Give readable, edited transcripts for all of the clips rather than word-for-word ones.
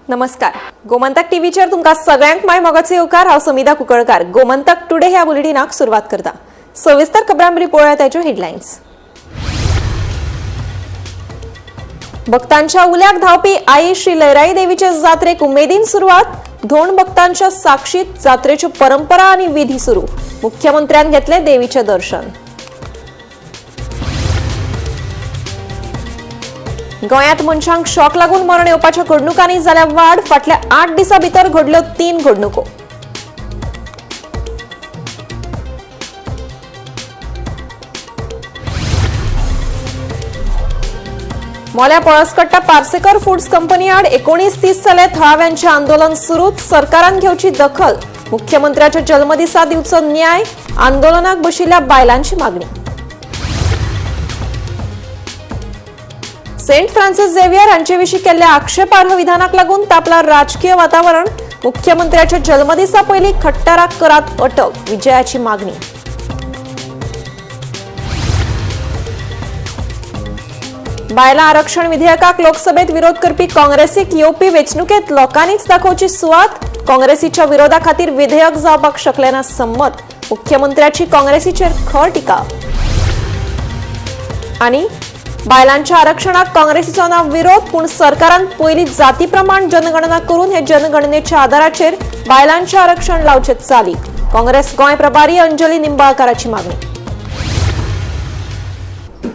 नमस्कार, गोमंतक टीव्हीचेर तुमकां सगळ्यांक माय मोगाचो येवकार. हांव समिधा कुंकळकार. गोमंतक टुडे ह्या बुलेटिनाक सुरवात करता. सविस्तर खबरां पळोवया ताच्यो हेडलायन्स. भक्तांच्या उल्याक धांवपी आई श्री लयराई देवीचे जात्रेक उमेदीन सुरवात. धोंड भक्तांच्या साक्षीत जात्रेच्यो परंपरा आणि विधी सुरू. मुख्यमंत्र्यान घेतले देवीचे दर्शन. गोंयांत मनशांक शॉक लागून मरण येवपाच्या घडणुकांनी जाल्या वाड. फाटल्या 8 दिसां भितर घडल्यो 3 घडणुको. मोल्या पळसकट्टा पार्सेकर फूड्स कंपनी आड 19-30 जाले थळाव्यांचे आंदोलन सुरूच. सरकारान घेवची दखल. मुख्यमंत्र्याच्या जन्मदिसा दिवचो न्याय. आंदोलनाक बशिल्ल्या बायलांची मागणी. सेंट फ्रान्सिस झेवियर हांचे विशीं केल्ल्या आक्षेपार्ह विधानाक लागून तापला राजकीय वातावरण. मुख्यमंत्र्याच्या जन्मदिसा पयलीं खट्टाराक करात अटक. विजयाची मागणी. बायलां आरक्षण विधेयकाक लोकसभेत विरोध करपी काँग्रेसीक येवपी वेंचणुकेत लोकांनीच दाखोवची सुवात. काँग्रेसीच्या विरोधा खातीर विधेयक जावपाक शकलें ना संमत. मुख्यमंत्र्याची काँग्रेसीचेर खर टिका. आनी बायलांच्या आरक्षणाक काँग्रेसीचो ना विरोध, पूण सरकारान पयली जाती प्रमाण जनगणना करून हे जनगणनेच्या आधाराचेर बायलांचें आरक्षण लावचें चाली. काँग्रेस गोंय प्रभारी अंजली निंबाळकाराची मागणी.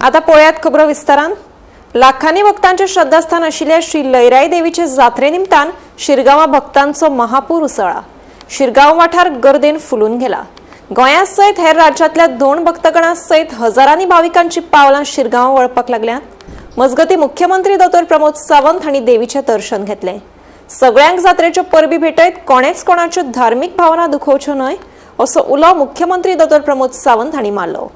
आता पळयात खबरो विस्तारान. लाखांनी भक्तांचे श्रद्धास्थान आशिल्ल्या श्री लयराई देवीचे जात्रे निमतान शिरगांवा भक्तांचो महापूर उसळा. शिरगांव वाठार गर्देन फुलून गेला. गोंया सयत हेर राज्यांतल्या 2 भक्तगणां सयत हजारांनी भाविकांची पावलां शिरगांव वळपाक लागल्यांत. मजगती मुख्यमंत्री दोतोर प्रमोद सावंत हांणी देवीचें दर्शन घेतलें. सगळ्यांक जात्रेच्यो परबी भेटयत कोणेच कोणाच्यो धार्मीक भावना दुखोवच्यो न्हय असो उलो मुख्यमंत्री दोतोर प्रमोद सावंत हांणी मारलो.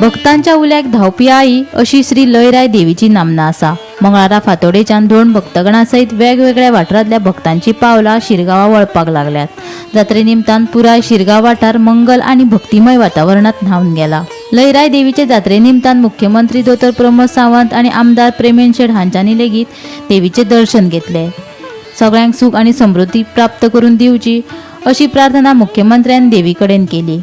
भक्तांच्या उल्याक धांवपी आई अशी श्री लयराय देवीची नामना आसा. मंगळारा फातोडेच्यान 2 भक्तगणां सयत वेगवेगळ्या वाठारांतल्या भक्तांची पावलां शिरगांवा वळपाक लागल्यात. जात्रे निमतान पुराय शिरगांव वाठार मंगल आनी भक्तिमय वातावरणांत न्हावन गेला. लयराय देवीचे जात्रे निमतान मुख्यमंत्री दोतोर प्रमोद सावंत आनी आमदार प्रेमेन शेट हांच्यांनी लेगीत देवीचें दर्शन घेतलें. सगळ्यांक सूख आनी समृद्धी प्राप्त करून दिवची अशी प्रार्थना मुख्यमंत्र्यान देवी कडेन केली.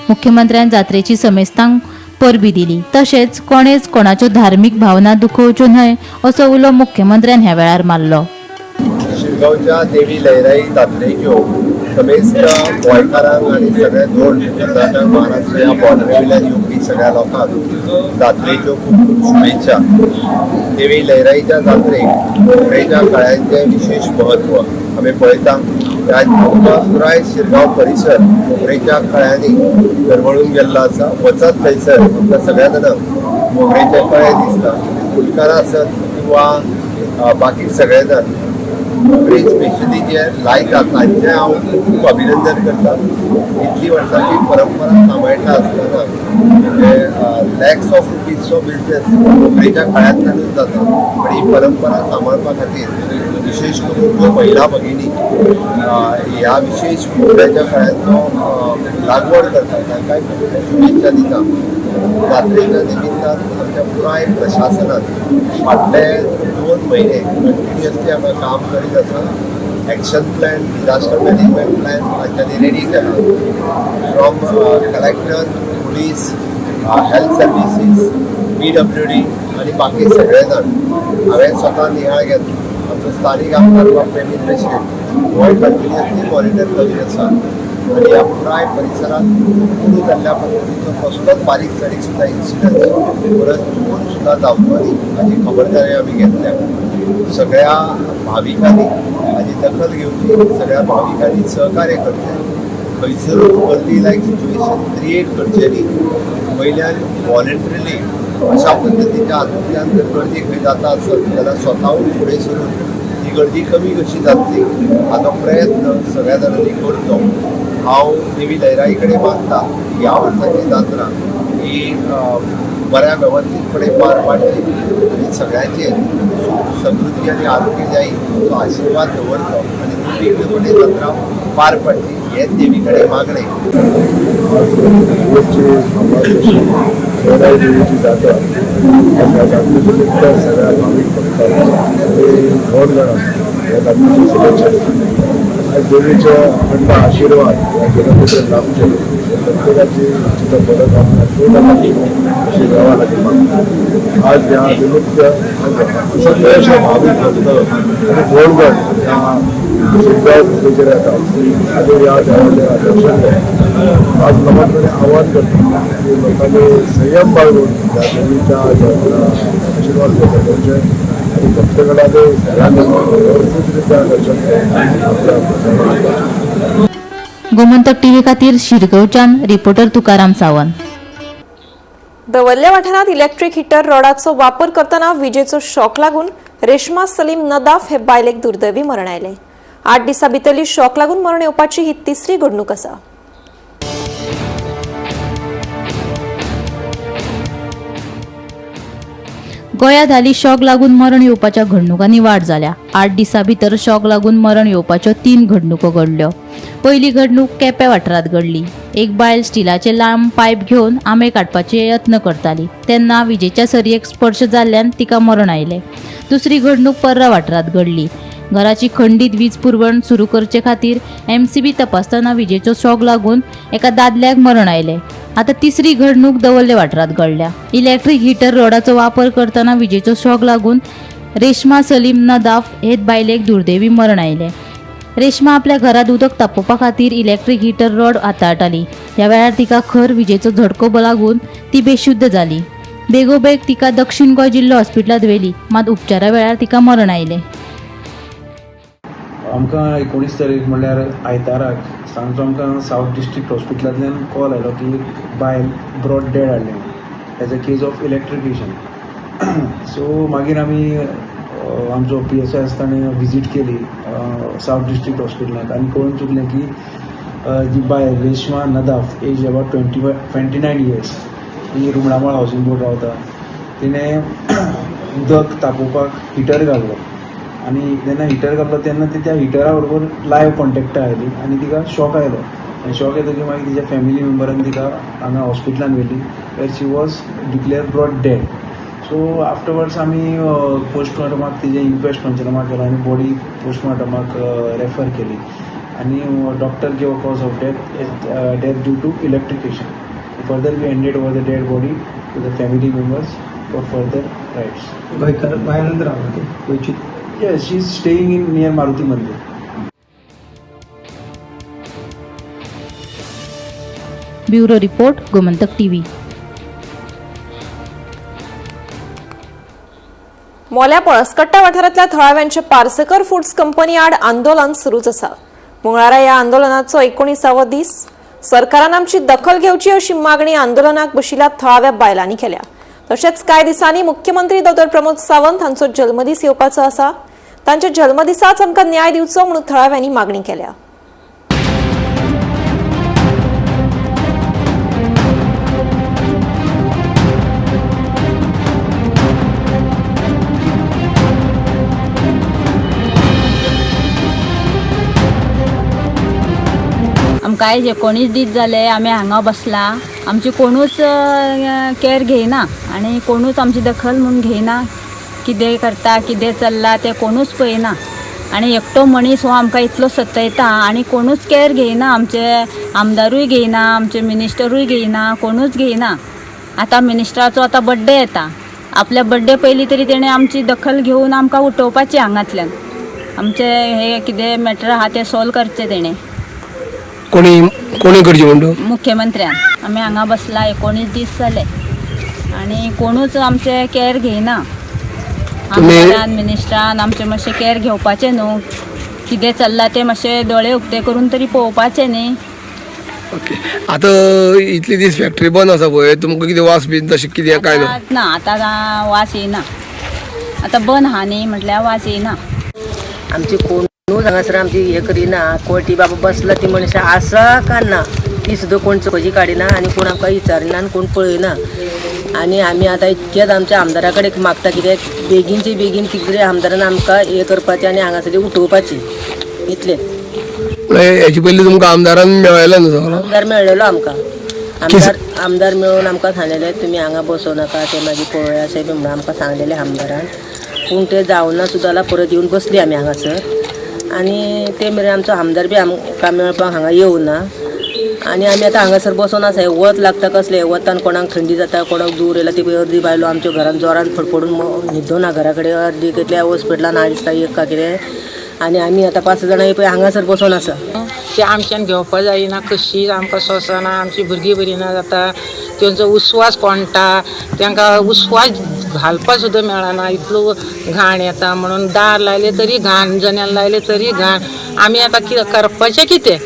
मुख्यमंत्र्यान जात्रेची समेस्तांक परबी दिली. तशेंच कोणेच कोणाच्यो धार्मीक भावना दुखोवच्यो न्हय असो उलो मुख्यमंत्र्यान ह्या वेळार मारलो. शिरगांवच्या देवी लयराई जात्रेच्यो समेस्त गोंयकारांक आनी सगळ्या धोंड कर्नाटक महाराष्ट्र ह्या बॉर्डरीवयल्यान येवपी सगळ्या लोकांक जात्रेच्यो खूब खूब शुभेच्छा. देवी लयराईच्या जात्रेक मोगरेच्या कळ्यांचें विशेश म्हत्व आमी पळयता. आज पुराय शिरगांव परिसर मोगरेच्या कळ्यांनी गरवळून गेल्लो आसा. वचत थंयसर आमकां सगळ्या जाणांक मोगरेचे कळे दिसता. फुलकारां आसत किंवा बाकी सगळे जाण मोगरी स्पेशली जे लायतात तांचें हांव खूब अभिनंदन करता. इतली वर्सांची परंपरा सांबाळटा आसतना म्हणजे लॅक्स ऑफ रुपीजचो बिजनेस मोगरेच्या कळ्यांतल्यानूच जाता, पण ही परंपरा सांबाळपा खातीर विशेष करून ज्यो महिला भगिनी ह्या विशेष मोगऱ्याच्या कळ्यांचो लागवड करतात तांकांय खूब शुभेच्छा दिता. जात्रेच्या निमित्तान आमच्या पुराय प्रशासनान फाटले 2 म्हयने कंटिन्युअसली हांगा काम करीत आसा. Action plan, disaster management plan तांच्यांनी रेडी केला. From collector, police, health services, PWD आनी बाकी सगळे जाण हांवें स्वता नियाळ घेतलो. आमचो स्थानीक आमदार बाब प्रेमेंद्र शेट होय कंटिन्युअसली मॉनिटर करीत आसा आनी ह्या पुराय परिसरांत कुरू जाल्ल्या पद्दतीचो कसलोच बारीक सारीक सुद्दां इन्सिडंट परत चुकून सुद्दां जावचो न्ही हाची खबरदारी आमी घेतल्या. सगळ्या भाविकांनी हाजी दखल घेवची, सगळ्या भाविकांनी सहकार्य करचें. खंयसरूच गर्दी लायक सिच्युएशन क्रिएट करचें न्ही. वयल्यान वॉलंटरीली अशा पद्दतीच्या हातूंतल्यान जर गर्दी खंय जाता आसत जाल्यार स्वताहून फुडें सरून ही गर्दी कमी कशी जातली हाचो प्रयत्न सगळ्या जाणांनी करचो. हांव देवी लयराई कडेन मागता ह्या वर्साची जात्रा ही बऱ्या वेवस्थीतपणे पार पाडची आनी सगळ्यांचेर सूख समृद्धी आनी आरोग्य जायी असो आशिर्वाद दवरचो आनी निर्विघ्नपणे जात्रा पार पडची हेच देवी कडेन मागणें. लयराई देवीची जात्रा, ह्या जात्रेचे निमित्त सगळ्या भावीक भक्तांक आणि गौरगणांक ह्या जात्रेची शुभेच्छा दिता. आज देवीचे अखंड आशीर्वाद ह्या जनतेचेर लाभचे, प्रत्येकाची तिथं बरं कामना अशी देवा लागीं मागता. आज ह्या निमित्त सगळे अशे भावीक भक्त आणि गौरगण ह्या शिरगांव भुकेचेर येतात आणि ह्या देवाचें दर्शन घेतात. आज लोकां कडेन आव्हान करता की लोकांनी संयम बाळगून ह्या देवीच्या आशीर्वाद घेवचे आणि भक्तगणांनी सगळ्यांनी व्यवस्थित रित्या दर्शन घेवन आपल्या प्रसन्न. गोमंतक टीव्ही खातीर शिरगांवच्यान रिपोर्टर तुकाराम सावंत. दवर्ले वाठारांत इलेक्ट्रीक हिटर रॉडाचो वापर करतना विजेचो शॉक लागून रेश्मा सलीम नदाफ हे बायलेक दुर्दैवी मरण आयलें. 8 दिसां भितरली शॉक लागून मरण येवपाची ही तिसरी घडणूक आसा. गोंयांत हालीं शॉक लागून मरण येवपाच्या घडणुकांनी वाड जाल्या. 8 दिसां भितर शॉक लागून मरण येवपाच्यो 3 घडणुको घडल्यो. पयली घडणूक केपें वाठारांत घडली. एक बायल स्टिलाचे लांब पायप घेवन आंबे काडपाचे यत्न करताली तेन्ना विजेच्या सरयेक स्पर्श जाल्ल्यान तिका मरण आयलें. दुसरी घडणूक पर्रा वाठारांत घडली. घराची खंडीत वीज पुरवण सुरू करचे खातीर एमसीबी तपासतना विजेचो शॉक लागून एका दादल्याक मरण आयलें. आता तिसरी घडणूक दवर्ले वाठारांत घडल्या. इलेक्ट्रीक हिटर रॉडाचो वापर करतना विजेचो शॉक लागून रेश्मा सलीम नदाफ हे बायलेक दुर्दैवी मरण आयलें. रेश्मा आपल्या घरात उदक तापोवपा खातीर इलेक्ट्रीक हिटर रॉड हाताळटाली. ह्या वेळार तिका खर विजेचो झटको लागून ती बेशुद्ध जाली. बेगोबेग तिका दक्षिण गोंय जिल्लो हॉस्पिटलांत व्हेली, मात उपचारा वेळार तिका मरण आयलें. आमकां 19 तारीख म्हणल्यार आयताराक सांजचो आमकां सावथ डिस्ट्रिक्ट हॉस्पिटलांतल्यान कॉल आयलो की एक बायल ब्रॉड डेड हाडली as a case of electrocution. So मागीर आमी आमचो पी एस I आसता ताणें विजीट केली सावथ डिस्ट्रिक्ट हॉस्पिटलांत आनी कळून चुकलें की जी बायल Reshma Nadaf, age about 29 years, he Rumdamol housing board रावता. तिणें उदक तापोवपाक हिटर घाल्लो आनी जेन्ना हिटर घातलो तेन्ना ती त्या हिटरा बरोबर लायव कॉन्टेक्टा आयली आनी तिका शॉक आयलो आनी शॉक येतकीर मागीर तिच्या फॅमिली मेंबरान तिका हांगा हॉस्पिटलान व्हेली, where she was declare brought dead. So afterwards आमी पोस्टमॉर्टमाक तिजें इन्क्वेस्ट पंचनामा केलो आनी बॉडी पोस्टमॉर्टमाक रेफर केली आनी doctor gave cause of death due to electrocution. Further, we handed over the dead body to the family members for further rites. गोंयकार, गोंयांत रावता ते, गोंयची? Yes, she is staying in near Maruti Mandir. Bureau report, Gomantak TV. मोल्या पळसकट्टा वाठारांतल्या थळाव्यांचे Parsekar foods company आड आंदोलन सुरूच आसा. मंगळारा ह्या आंदोलनाचो 19वो दीस. सरकारान आमची दखल घेवची अशी मागणी आंदोलनाक बशिल्ल्या थळाव्या बायलांनी केल्या. तशेंच कांय दिसांनी मुख्यमंत्री डॉ प्रमोद सावंत हांचो जल्मदीस येवपाचो आसा. तांच्या जल्मदिसाच आमकां न्याय दिवचो म्हणून थळाव्यांनी मागणी केल्या. आमकां आयज 19 दीस जाले आमी हांगा बसला. आमची कोणूच केअर घेयना आनी कोणूच आमची दखल म्हूण घेयना. कितें करता, कितें चल्लां तें कोणूच पळयना आनी एकटो मनीस हो आमकां इतलो सतयता आनी कोणूच केअर घेयना. आमचे आमदारूय घेयना, आमचे मिनिस्टरूय घेयना, कोणूच घेयना. आतां मिनिस्टराचो आतां बड्डे येता. आपल्या बड्डे पयलीं तरी तेणें आमची दखल घेवन आमकां उठोवपाची हांगांतल्यान. आमचे हे कितें मॅटर आहा तें सॉल्व करचें तेणें. कोणी कोणी करची म्हणटू? मुख्यमंत्र्यान. आमी हांगा बसला 19 दीस जाले आनी कोणूच आमचे केअर घेयना. आमदारान, मिनिस्टरान आमचें मातशें केअर घेवपाचें न्हू. कितें चल्लां तें मातशें दोळे उक्ते करून तरी पळोवपाचें न्ही. ओके, आतां इतले दीस फॅक्टरी बंद आसा पळय, तुमकां कितें वास बीन तशें कितें काय ना? आतां ना, आतां वास येयना. आतां बंद आहा न्ही, म्हटल्यार वास येयना. आमची कोणूच हांगासर आमची हें करिना. कोटी बाबा बसला ती मनशां आसा का ना ती सुद्दां कोण चवकशी काडिना आनी कोण आमकां विचारिना आनी कोण पळयना. आनी आमी आतां इतकेच आमच्या आमदारा कडेन मागता, कित्याक बेगीनचे बेगीन कितें तरी आमदारान आमकां हें करपाचें आनी हांगासरली उठोवपाची, इतलें. हेचे पयलीं तुमकां आमदारान मेळयला न्हू सगळो? आमदार मेळलेलो आमकां, आमदार आमदार मेळून आमकां सांगलेले तुमी हांगा बसो नाका, ते मागीर पळोवया अशें बी म्हणून आमकां सांगलेले आमदारान. पूण ते जावना सुद्दां जाल्यार परत येवन बसली आमी हांगासर. आनी ते मेरेन आमचो आमदार बी आमकां मेळपाक हांगा येवना आनी आमी आतां हांगासर बसोन आसा. हें वत लागता कसलें, वतान कोणाक थंडी जाता, कोणाक दूर येयला. ती पळय अर्दी बायलो आमच्या घरान जोरान फडफडून न्हिदोना घरा कडेन, अर्दी कितल्या हॉस्पिटलान आहा दिसता एक का कितें. आनी आमी आतां 5 जाणां पळय हांगासर बसोन आसा. ती आमच्यान घेवपा जायना, कशीच आमकां सोंसना. आमची भुरगीं बरी ना जाता, तेंचो उस्वास कोणटा, तांकां उस्वास घालपा सुद्दां मेळना, इतलो घाण येता म्हणून. दार लायलें तरी घाण, जनेल लायलें तरी घाण. आमी आतां कितें करपाचें, कितें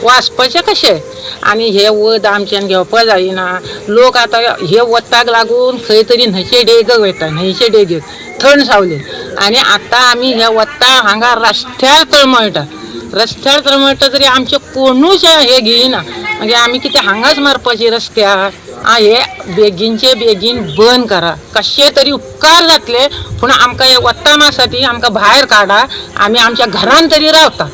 वाचपाचें कशें? आनी हे वत आमच्यान घेवपा जायना. लोक आतां हे वताक लागून खंय तरी न्हंयचे डेगेक वयता, न्हंयचे डेगेक थंड सावले. आनी आतां आमी हे वता हांगा रस्त्यार तळमळटा, रस्त्यार तळमळटा तरी आमचे कोणूच हे घेयना. मागीर आमी कितें हांगाच मारपाची रस्त्यार? आं, हे बेगीनचे बेगीन बंद करा, कशे तरी उपकार जातले. पूण आमकां हे वताम आसा ती आमकां भायर काडा, आमी आमच्या घरान तरी रावता.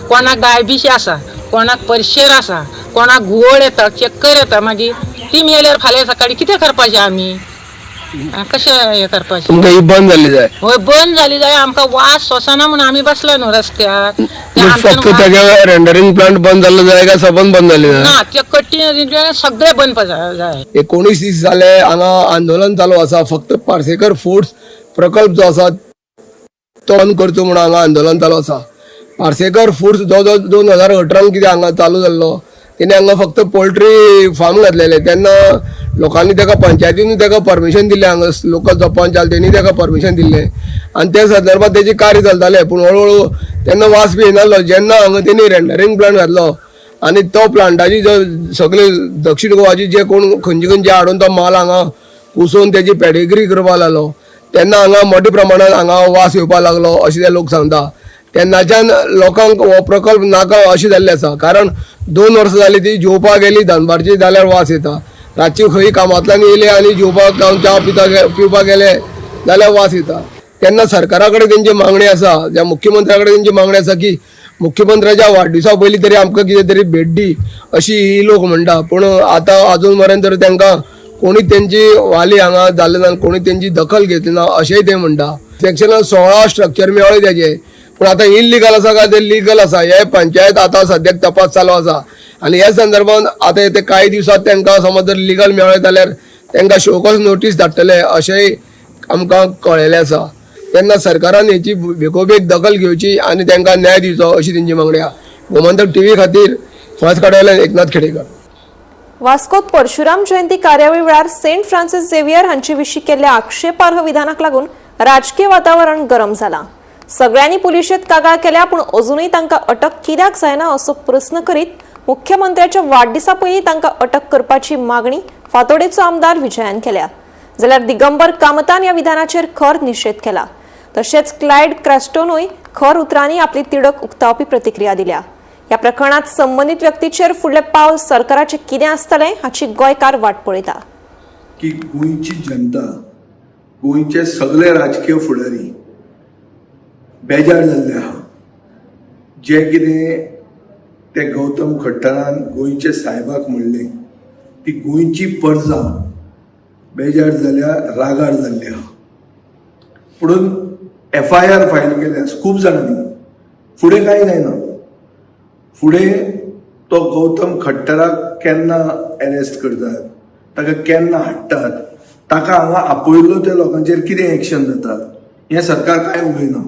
कोणाक डायबिटीज आसा, कोणाक प्रेशर आसा, कोणाक घुंवळ येता, चक्कर येता, मागीर ती मेल्यार फाल्यां सकाळी कितें करपाचें आमी? कशें हें करपाचें? तुमकां ही बंद जाल्ली जाय? हय, बंद जाली जाय. आमकां वास सोंसना म्हणून आमी बसला न्हू रस्त्यार. फक्त तागे रेंडरिंग प्लांट बंद जाल्लो जाय काय सबंद बंद जाल्ले जाय? ना, ते कट्टी सगळे बंद जाय. 19 दीस जाले हांगा आंदोलन चालू आसा. फक्त पार्सेकर फूड्स प्रकल्प जो आसा तो बंद करचो म्हणून हांगा आंदोलन चालू आसा. पार्सेकर फूड्स जो जो 2018 कितें हांगा चालू जाल्लो, तेणी हांगा फक्त पोल्ट्री फार्म घातलेले. तेन्ना लोकांनी ताका पंचायतीन ताका परमिशन दिल्लें, हांगा लोकल जपान चाल तेणी ताका परमिशन दिल्लें आनी त्या संदर्भात तेजें कार्य चलतालें. पूण हळू हळू तेन्ना वास बी येनासलो. जेन्ना हांगा तेणी रेंडरिंग प्लांट घातलो आनी तो प्लांटाची जो सगळे दक्षिण गोवाची जे कोण खंयचे खंयचे हाडून तो माल हांगा कुसोवन तेजी पेडिग्री करपाक लागलो, तेन्ना हांगा मोठ्या प्रमाणात हांगा वास येवपाक लागलो अशें ते लोक सांगता. तेन्नाच्यान लोकांक हो प्रकल्प नाका अशें जाल्लें आसा. कारण 2 वर्सां जालीं ती जेवपाक गेली दनपारची जाल्यार वास येता, रातची खंय कामांतल्यान येयले आनी जेवपाक जावं च्या पिवपाक गेले जाल्यार वास येता. तेन्ना सरकारा कडेन तेंची मागणी आसा, ज्या मुख्यमंत्र्या कडेन तेंची मागणी आसा की मुख्यमंत्र्याच्या वाडदिवसा पयलीं तरी आमकां कितें तरी भेट दी अशी ही लोक म्हणटा. पूण आतां अजून मेरेन तर तांकां कोणी तेंची वाली हांगा जाले ना, कोणी तेंची दखल घेतली ना अशेंय ते म्हणटा. सेक्शन 16 स्ट्रक्चर मेळ्ळें तेजें, पूण आतां इलिगल आसा काय ते लिगल आसा हे पंचायत आतां सद्याक तपास चालू आसा. आनी ह्या संदर्भात आतां ते कांय दिवसांत तांकां समज जर लिगल मेळ्ळें जाल्यार तांकां शोकॉज नोटीस धाडटले अशेंय आमकां कळ्ळेलें आसा. तेन्ना सरकारान हेची बेगोबेग दखल घेवची आनी तांकां न्याय दिवचो अशी तेंची मागणी आसा. गोमंतक टीव्ही खातीर फळस काड्यावयल्यान एकनाथ खेडेकर. वास्कोत परशुराम जयंती कार्यावळी वेळार सेंट फ्रांसिस झेवियर हांचे विशीं केल्ल्या आक्षेपार्ह विधानाक लागून राजकीय वातावरण गरम जालां. सगळ्यांनी पुलिशेंत कागाळ केल्या, पूण अजूनय तांकां अटक कित्याक जायना असो प्रस्न करीत मुख्यमंत्र्याच्या वाडदिसा पयलीं तांकां अटक करपाची मागणी फातोडेचो आमदार विजयान केल्या. जाल्यार दिगंबर कामतान ह्या विधानाचेर खर निशेध केला. तशेंच क्लायड क्रॅस्टोनूय खर उतरांनी आपली तिडक उक्तावपी प्रतिक्रिया दिल्या. ह्या प्रकरणात संबंधित व्यक्तीचेर फुडलें पावल सरकाराचें कितें आसतलें हाची गोंयकार वाट पळयता. की गोंयची जनता, गोंयचे सगळे राजकीय फुडारी बेजार जाल्ले आहा. जे कितें ते गौतम खट्टरान गोंयचे साहेबाक म्हणलें ती गोंयची प्रजा बेजार जाल्या, रागार जाल्ली आहा. पुणून एफआयआर फायल केल्या खूब जाणांनी, फुडें कांय जायना. फुडें तो गौतम खट्टराक केन्ना अरेस्ट करतात, ताका केन्ना हाडटात, ताका हांगा आपयल्लो त्या लोकांचेर कितें एक्शन जाता हें सरकार कांय उलयना.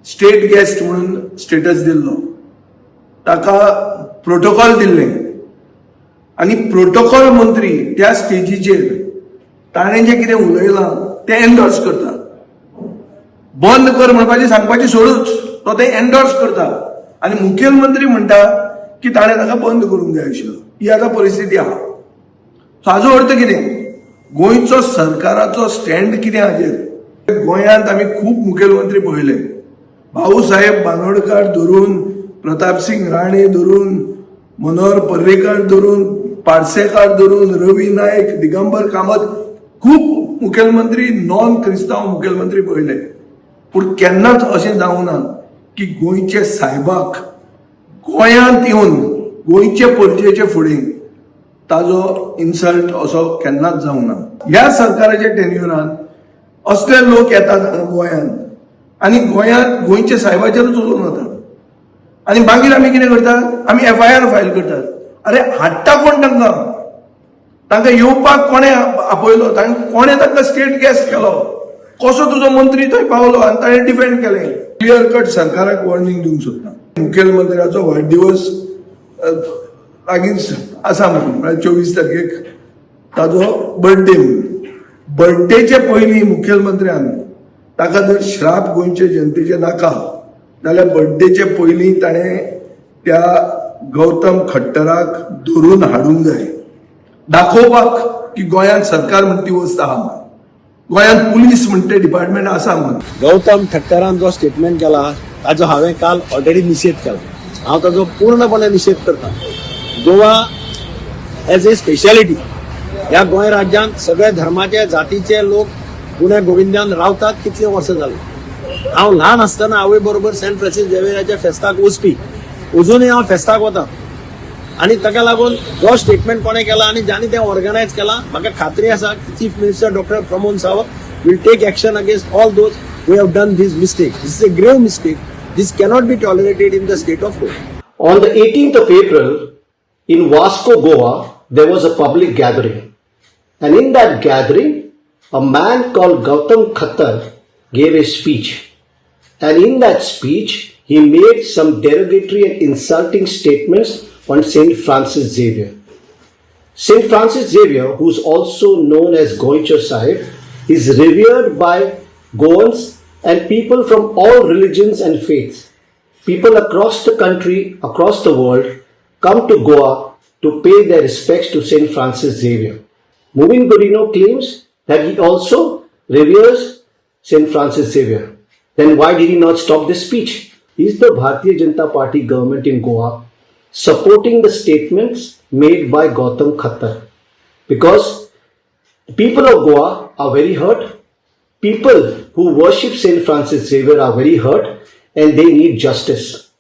स्टेट गेस्ट म्हणून स्टेटस दिल्लो, ताका प्रोटोकॉल दिल्लें आनी प्रोटोकॉल मंत्री त्या स्टेजीचेर ताणें जें कितें उलयलां तें एन्डोर्स करता. बंद कर म्हणपाचें सांगपाचें सोडूच, तो तें एन्डोर्स करता आनी मुखेलमंत्री म्हणटा की ताणें ताका बंद करूंक जाय आशिल्लो. ही आतां परिस्थिती आहा. सो हाजो अर्थ कितें, गोंयचो सरकाराचो स्टँड कितें हाजेर? गोंयांत आमी खूब मुखेलमंत्री पळयले, भाऊसाहेब बांदोडकार धरून, प्रतापसिंग राणे धरून, मनोहर पर्रीकार धरून, पार्सेकार धरून, रवी नायक, दिगंबर कामत, खूब मुखेलमंत्री नॉन क्रिस्तांव मुखेलमंत्री पळयले. पूण केन्नाच अशें जावंक ना की गोंयचे सायबाक गोंयांत येवन गोंयचे परजेचे फुडें ताजो इन्सल्ट असो केन्नाच जावंक ना. ह्या सरकाराच्या टेन्युरान असले लोक येतात हांगा गोंयांत आनी गोंयांत गोंयच्या सायबाचेरूच उलोवन वतात आनी मागीर आमी कितें करतात? आमी एफआयआर फायल करतात. अरे, हाडटा कोण तांकां? तांकां येवपाक कोणें आपयलो? तांकां कोणें तांकां स्टेट गेस्ट केलो? कसो तुजो मंत्री थंय पावलो आनी ताणें डिफेंड केलें? क्लियर कट सरकाराक वॉर्निंग दिवंक सोदता. मुखेलमंत्र्याचो वाडदिवस लागींच आसा म्हणून, म्हळ्यार 24 तारखेक ताजो बर्थडे म्हणून, बर्थडेचे पयलीं मुखेलमंत्र्यान ताका जर श्राप गोंयचे जनतेचे नाका जाल्यार बर्थडेचे पयलीं ताणें त्या गौतम खट्टराक धरून हाडूंक जाय, दाखोवपाक की गोंयांत सरकार म्हणटी वस्त आहा म्हण, गोंयांत पुलीस म्हणटे डिपार्टमेंट आसा म्हण. गौतम ठक्करान जो स्टेटमेंट केला ताजो हांवें काल ऑलरेडी निशेध केला. हांव ताजो पूर्णपणे निशेध करता. गोवा एज ए स्पेशालिटी, ह्या गोंय राज्यांत सगळे धर्माचे, जातीचे लोक गुण्या गोविंद्यान रावतात. कितले वर्सां जाली, हांव ल्हान आसतना आवय बरोबर सेंट फ्रांसीस झेवियराच्या फेस्ताक वचपी. अजूनय हांव फेस्ताक वता आनी ताका लागून जो स्टेटमेंट कोणें केला आनी ज्यांनी तें ऑर्गनायज केलां, म्हाका खात्री आसा की chief minister doctor Pramod Sawant will take action against all those who have done this mistake. This is a grave mistake. This cannot be tolerated in the state of Goa. On the 18th of April, in Vasco, Goa, there was a public gathering. And in that gathering, a man called Gautam Khattar gave a speech. And in that speech, he made some derogatory and insulting statements on St. Francis Xavier. St. Francis Xavier, who is also known as Goencho Sahib, is revered by Goans and people from all religions and faiths. People across the country, across the world, come to Goa to pay their respects to St. Francis Xavier. Mauvin Godinho claims that he also reveres St. Francis Xavier. Then why did he not stop this speech? Is the Bharatiya Janata Party government in Goa supporting the statements made by Gautam Khattar? Because the people of Goa are very hurt. People who worship St. Francis Xavier are very hurt and they need justice.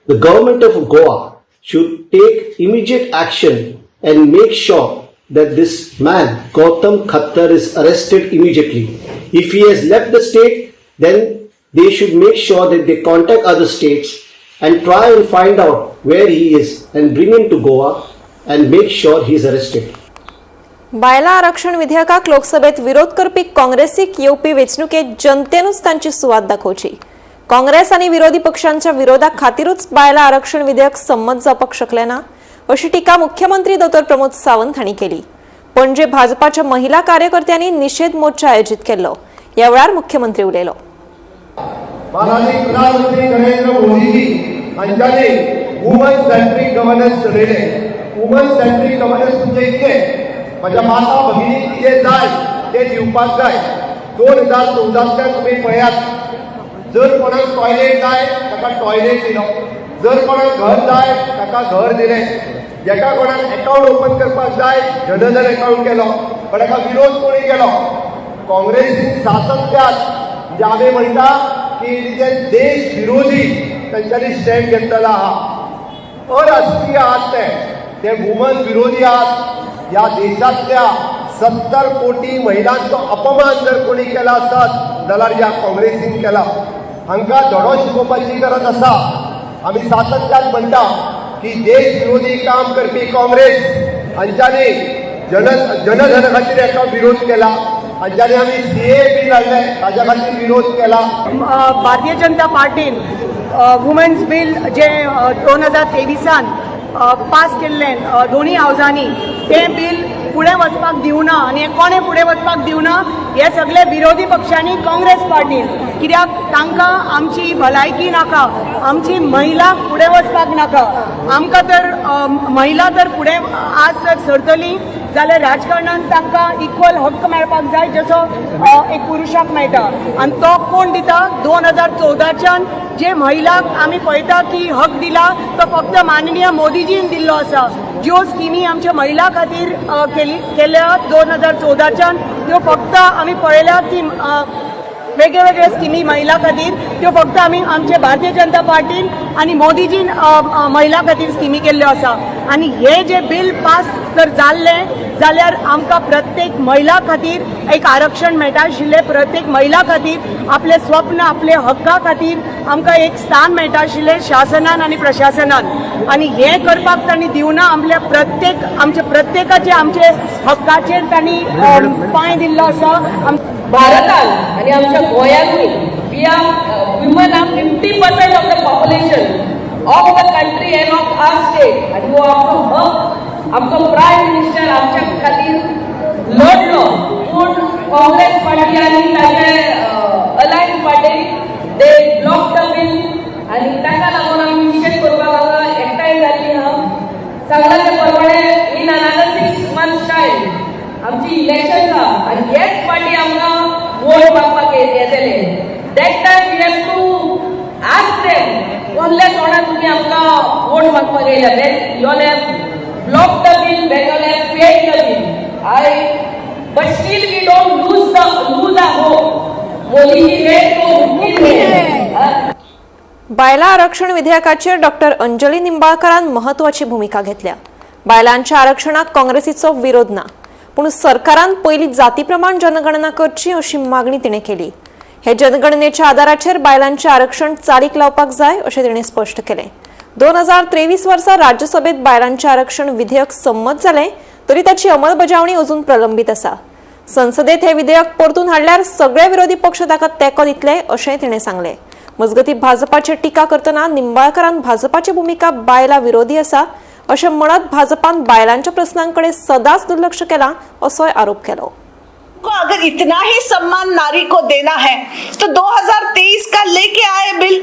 The government of Goa should take immediate action and make sure that this man, Gautam Khattar, is arrested immediately. If he has left the state, then they should make sure that they contact other states and try and find out where he is and bring him to Goa and make sure he is arrested. बायलां आरक्षण विधेयकाक लोकसभेत विरोध करपी काँग्रेसीक येवपी वेंचणुकेत जनतेनूच तांची सुवात दाखोवची. काँग्रेस आनी विरोधी पक्षांच्या विरोधा खातीरूच बायलां आरक्षण विधेयक संमत जावपाक शकलें ना, अशी टिका मुख्यमंत्री दोतोर प्रमोद सावंत हांणी केली. पणजे भाजपाच्या महिला कार्यकर्त्यांनी निशेध मोर्चा आयोजीत केल्लो. ह्या वेळार मुख्यमंत्री उलयलो. माननीय प्रधानमंत्री नरेंद्र मोदीजी हांच्यानी वुमन सेंट्रीक गव्हर्नन्स चलयलें. वुमन सेंट्रीक गव्हर्नन्स म्हणजे कितें? म्हज्या माता भगिनीक कितें जाय तें दिवपाक जाय. 2014तल्यान तुमी पळयात, जर कोणाक टॉयलेट जाय ताका टॉयलेट दिलो, जर कोणाक घर जाय ताका घर दिलें, जेका कोणाक एकावंट ओपन करपाक जाय जनधन एकावंट केलो. पण ताका विरोध कोणी केलो? काँग्रेसीन सातत्यान. म्हणजे आमी म्हणटा की ते देश विरोधी तांच्यांनी स्टँड घेतलेलो आहा. अराष्ट्रीय आहात ते, ते वुमन विरोधी आहात. ह्या देशांतल्या 70 कोटी महिलांचो अपमान जर कोणी केला आसत जाल्यार ह्या काँग्रेसीन केला. हांकां धडो शिकोवपाची गरज आसा. आमी सातत्यान म्हणटा की देश विरोधी काम करपी काँग्रेस हांच्यांनी जनधन खातीर एका विरोध केला, हांच्यांनी आमी सीएए बील हाडलें ताज्या खातीर विरोध केला. भारतीय जनता पार्टीन वुमन्स बील जे 2023आन पास केल्लें दोनूय हावजांनी, तें बील फुडें वचपाक दिवना. आनी हें कोणें फुडें वचपाक दिवना? हे सगळे विरोधी पक्षांनी, काँग्रेस पार्टीन. कित्याक तांकां आमची भलायकी नाका, आमची महिला फुडें वचपाक नाका. आमकां तर महिला तर फुडें आज जर सरतली जाल्यार राजकारणान तांकां इक्वल हक्क मेळपाक जाय जसो एक पुरुशाक मेळटा. आनी तो कोण दिता? 2014च्यान जे महिलांक आमी पळयता की हक दिला तो फक्त माननीय मोदीजीन दिल्लो आसा. ज्यो स्किमी आमच्या महिला खातीर केली केल्या 2014च्यान, त्यो फक्त आमी पळयल्या की वेगळे वेगळे स्किमी महिला खातीर त्यो फक्त आमी आमचे भारतीय जनता पार्टीन आनी मोदीजीन महिला खातीर स्किमी केल्ल्यो आसा. आनी हे जे बील पास जर जाल्लें जाल्यार आमकां प्रत्येक महिला खातीर एक आरक्षण मेळटा आशिल्लें. प्रत्येक महिला खातीर आपले स्वप्न, आपले हक्का खातीर आमकां एक स्थान मेळटा आशिल्लें शासनान आनी प्रशासनान. आनी हें करपाक तांणी दिवना. आपल्या प्रत्येक आमच्या प्रत्येकाचे आमचे हक्काचेर तांणी पांय दिल्लो आसा. भारतान आनी आमच्या गोंयांतूय we are women are 50% of the population of the country and of our state. आनी हो आमचो हक, आमचो प्रायम मिनिस्टर आमच्या खातीर लढलो, पूण काँग्रेस पार्टी आनी ताचे alliance party, they block the bill. आनी ताका लागून आमी निशेध करपाक हांगा एकठांय जाल्ली आहा. सांगला ते प्रमाणे in another 6 months time आमची इलेक्शन आहा आनी हेच पार्टी आमकां वोट मागपाक येतले. That time we have to ask them, कसल्या तोंडान तुमी आमकां वोट मागपाक येयल्या when you all have block the bill, when you all have failed the bill? I but still we don't lose our hope. Modiji है तो मुमकिन है. बायलां आरक्षण विधेयकाचेर डॉक्टर अंजली निंबाळकरान महत्वाची भुमिका घेतल्या. बायलांच्या आरक्षणाक काँग्रेसीचो विरोध ना, पूण सरकारान पयली जातीप्रमाण जनगणना करची अशी मागणी तिणें केली. हे जनगणनेच्या आदाराचेर बायलांचें आरक्षण चालीक लावपाक जाय अशें तिणें स्पश्ट केलें. 2023 वर्सा राज्यसभेत बायलांचें आरक्षण विधेयक संमत जालें तरी ताची अंमलबजावणी अजून प्रलंबीत आसा. संसदेत हे विधेयक परतून हाडल्यार सगळे विरोधी पक्ष ताका तेंको दितले अशेंय तिणें सांगलें. मजगतीं, भाजपाचेर टिका करतना निंबाळकरान भाजपाची भुमिका बायलां विरोधी आसा अशें म्हणत भाजपान बायलांच्या प्रस्नांकडे सदांच दुर्लक्ष केलां असोय आरोप केलो. को अगर इतना ही सम्मान नारी को देना है तो 2023 का लेके आए बिल.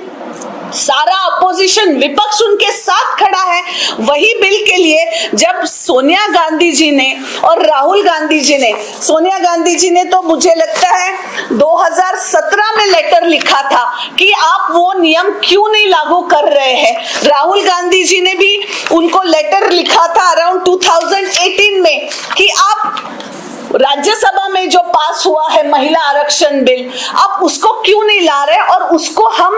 सारा अपोजिशन, विपक्ष उनके साथ खड़ा है वही बिल के लिए. जब सोनिया गांधी जी ने और राहुल गांधी जी ने, सोनिया गांधी जी ने तो मुझे लगता है 2017 में लेटर लिखा था कि आप वो नियम क्यों नहीं लागू कर रहे हैं. राहुल गांधी जी ने भी उनको लेटर लिखा था अराउंड 2018 में कि आप राज्यसभा में जो पास हुआ है महिला आरक्षण बिल, आप उसको क्यों नहीं ला रहे? और उसको हम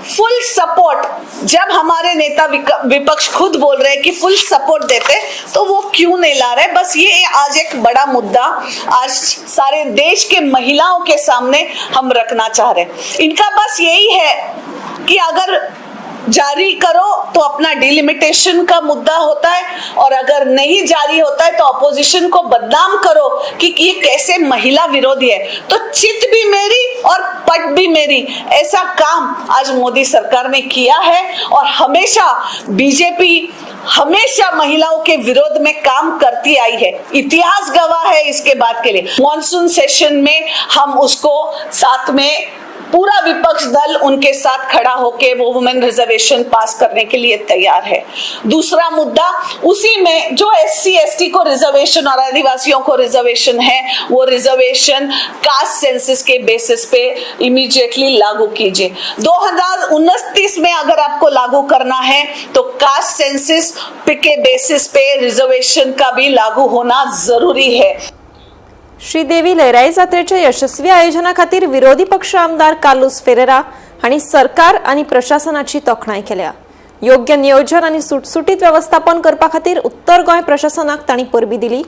फुल सपोर्ट, जब हमारे नेता विपक्ष खुद बोल रहे हैं कि फुल सपोर्ट देते, तो वो क्यों नहीं ला रहे? बस ये आज एक बड़ा मुद्दा आज सारे देश के महिलाओं के सामने हम रखना चाह रहे हैं. इनका बस यही है कि अगर जारी करो तो अपना डिलिमिटेशन का मुद्दा होता है और अगर नहीं जारी होता है तो अपोजिशन को बदनाम करो कि ये कैसे महिला विरोधी है. तो चित भी मेरी और पट भी मेरी, ऐसा काम आज मोदी सरकार ने किया है. और हमेशा बीजेपी हमेशा महिलाओं के विरोध में काम करती आई है, इतिहास गवाह है इसके बाद के लिए. मॉनसून सेशन में हम उसको साथ में, पूरा विपक्ष दल उनके साथ खड़ा होके वो वुमेन रिजर्वेशन पास करने के लिए तैयार है. दूसरा मुद्दा, उसी में जो एससी एसटी को रिजर्वेशन और आदिवासियों को रिजर्वेशन है, वो रिजर्वेशन कास्ट सेंसस के बेसिस पे इमीडिएटली लागू कीजिए. 2029 में अगर आपको लागू करना है तो कास्ट सेंसस के बेसिस पे रिजर्वेशन का भी लागू होना जरूरी है. श्रीदेवी लयराई जात्रेच्या यशस्वी आयोजना खातीर विरोधी पक्ष आमदार कार्लुस फेरेरा हांणी सरकार आनी प्रशासनाची तोखणाय केल्या. योग्य नियोजन आनी सुटसुटीत वेवस्थापन करपा खातीर उत्तर गोंय प्रशासनाक तांणी परबी दिली.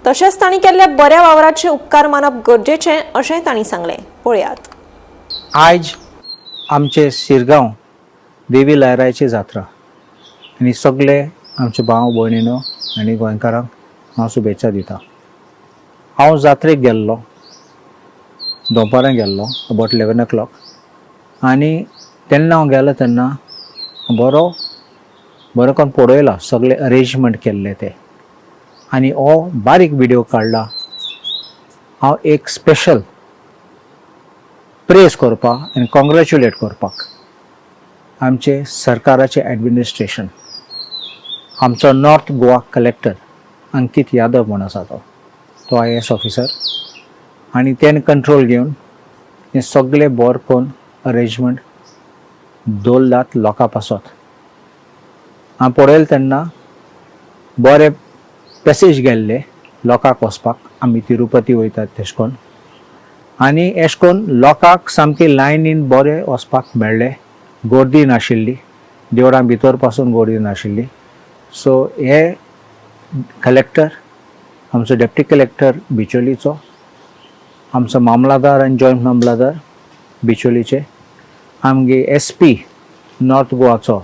तशेंच तांणी केल्ल्या बऱ्या वावराचे उपकार मानप गरजेचे अशेंय तांणी सांगलें. पळयात. आयज आमचे शिरगांव देवी लयरायची जात्रा आनी सगळे आमचे भाव भयणीनो आनी गोंयकारांक हांव शुभेच्छा दिता. हांव जात्रेक गेल्लो, दनपारां गेल्लो, अबावट 11 ओ क्लॉक. आनी तेन्ना हांव गेलो तेन्ना बरो बरो करून पळयला सगळे अरेंजमेंट केल्ले ते आनी हो बारीक विडियो काडला हांव एक स्पेशल प्रेज करपाक आनी कॉंग्रेच्युलेट करपाक आमचे सरकाराचे एडमिनिस्ट्रेशन. आमचो नॉर्थ गोवा कलेक्टर अंकीत यादव म्हूण आसा, तो तो आयएएस ऑफिसर आनी तेणे कंट्रोल घेवन हें सगळें बरें करून अरेंजमेंट दवरलात लोकां पासत. हांव पळयलें तेन्ना बरे पॅसेज गेल्ले लोकांक वचपाक. आमी तिरुपती वयतात तशें करून. आनी एश कोन्न लोकांक सामकी लायनीन बरें वचपाक मेळ्ळें, गर्दी नाशिल्ली, देवळां भितर पासून गर्दी नाशिल्ली. सो हे कलेक्टर, आमचो डेप्टी कलेक्टर बिचोलीचो, आमचो मामलादार आनी जॉयंट मामलादार बिचोलीचे, आमगे एस पी नॉर्थ गोवाचो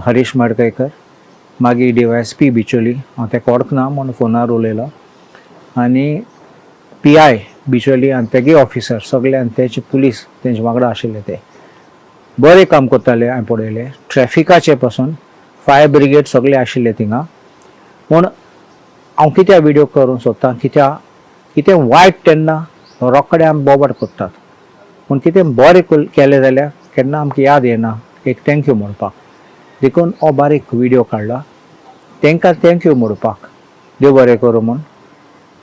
हरीश मडकयकर, मागीर D Y S P Bicholim, हांव तेका वळखना म्हूण फोनार उलयलो, आनी पी I Bicholim आनी तेगे ऑफिसर सगळे आनी तेचे पुलीस तेंचे वांगडा आशिल्ले, ते बरें काम करताले. हांवें पळयलें ट्रॅफिकाचे पासून फायर ब्रिगेड सगळे आशिल्ले थिंगा. पूण हांव कित्याक विडियो करूंक सोदता, कित्याक कितें वायट तेन्ना रोखडे आमी बोबाट करतात, पूण कितें बरें केलें जाल्यार केन्ना आमकां याद येना एक thank you म्हणपाक. देखून हो बारीक विडियो काडला तांकां thank you म्हणपाक, देव बरें करूं म्हूण.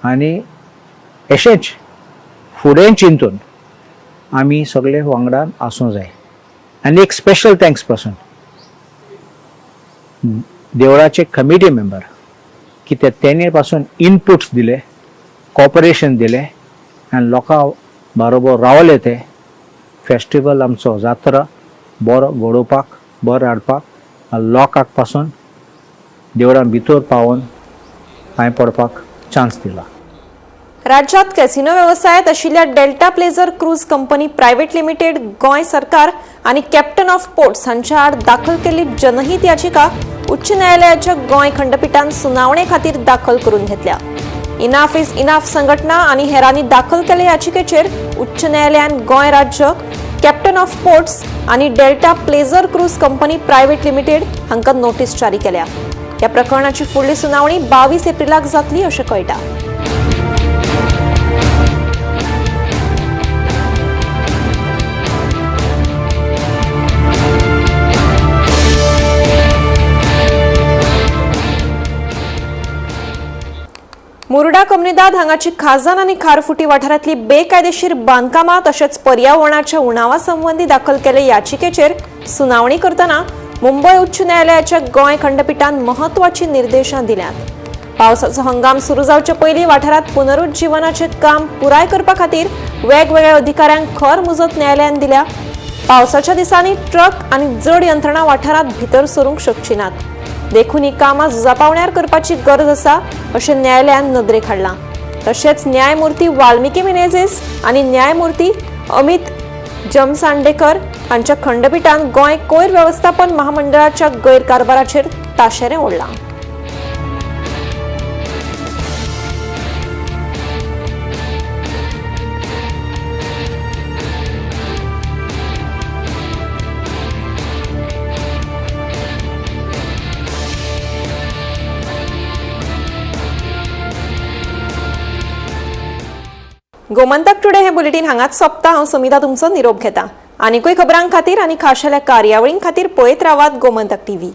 आनी अशेंच फुडें चिंतून आमी सगळे वांगडा आसूंक जाय. आनी एक स्पेशल thanks पासून देवळाचे कमिटी मेंबर, कित्याक तेणे पासून इनपुट्स दिले, कॉपरेशन दिलें आनी लोकां बरोबर रावले ते फेस्टिवल आमचो जात्रा बरो घडोवपाक, बरो हाडपाक आनी लोकांक पासून देवळां भितर पावोवन पांय पडपाक चान्स दिला. राज्यात कॅसिनो वेवसायात आशिल्ल्या Delta Pleasure Cruise Company Private Limited, Goa सरकार आनी कॅप्टन ऑफ पोर्ट्स हांच्या आड दाखल केल्ली जनहीत याचिका उच्च न्यायालयाच्या गोंय खंडपिठान सुनावणे खातीर दाखल करून घेतल्या. इनाफ is enough संघटना आनी हेरांनी दाखल केल्ले याचिकेचेर उच्च न्यायालयान गोंय राज्य, कॅप्टन ऑफ पोर्ट्स आनी Delta Pleasure Cruise Company Private Limited हांकां नोटीस जारी केल्या. ह्या प्रकरणाची फुडली सुनावणी 22 एप्रिलाक जातली अशें कळटा. मुरडा कम्युनिदाद हांगाची खाजन आनी खारफुटी वाठारांतली बेकायदेशीर बांदकामां तशेंच पर्यावरणाच्या उणावा संबंदी दाखल केल्ले याचिकेचेर सुनावणी करतना मुंबय उच्च न्यायालयाच्या गोंय खंडपिठान महत्वाची निर्देशां दिल्यात. पावसाचो हंगाम सुरू जावचे पयलीं वाठारांत पुनरुज्जीवनाचें काम पुराय करपा खातीर वेगवेगळ्या अधिकाऱ्यांक खर मुजत न्यायालयान दिल्या. पावसाच्या दिसांनी ट्रक आनी जड यंत्रणा वाठारांत भितर सरूंक शकची नात, देखून ही कामां झुजा पावण्यार करपाची गरज आसा अशें न्यायालयान नदरेक हाडलां. तशेंच न्यायमूर्ती वाल्मिकी मिनेझीस आनी न्यायमूर्ती अमित जमसांडेकर हांच्या खंडपिठान गोंय कोयर वेवस्थापन महामंडळाच्या गैरकारभाराचेर ताशेरें ओडलां. गोमंतक टुडे हे बुलेटीन हांगाच सोंपता. हांव समिता तुमचो निरोप घेता. आनीकूय खबरां खातीर आनी खाशेल्या कार्यावळीं खातीर पळयत रावात गोमंतक टीव्ही.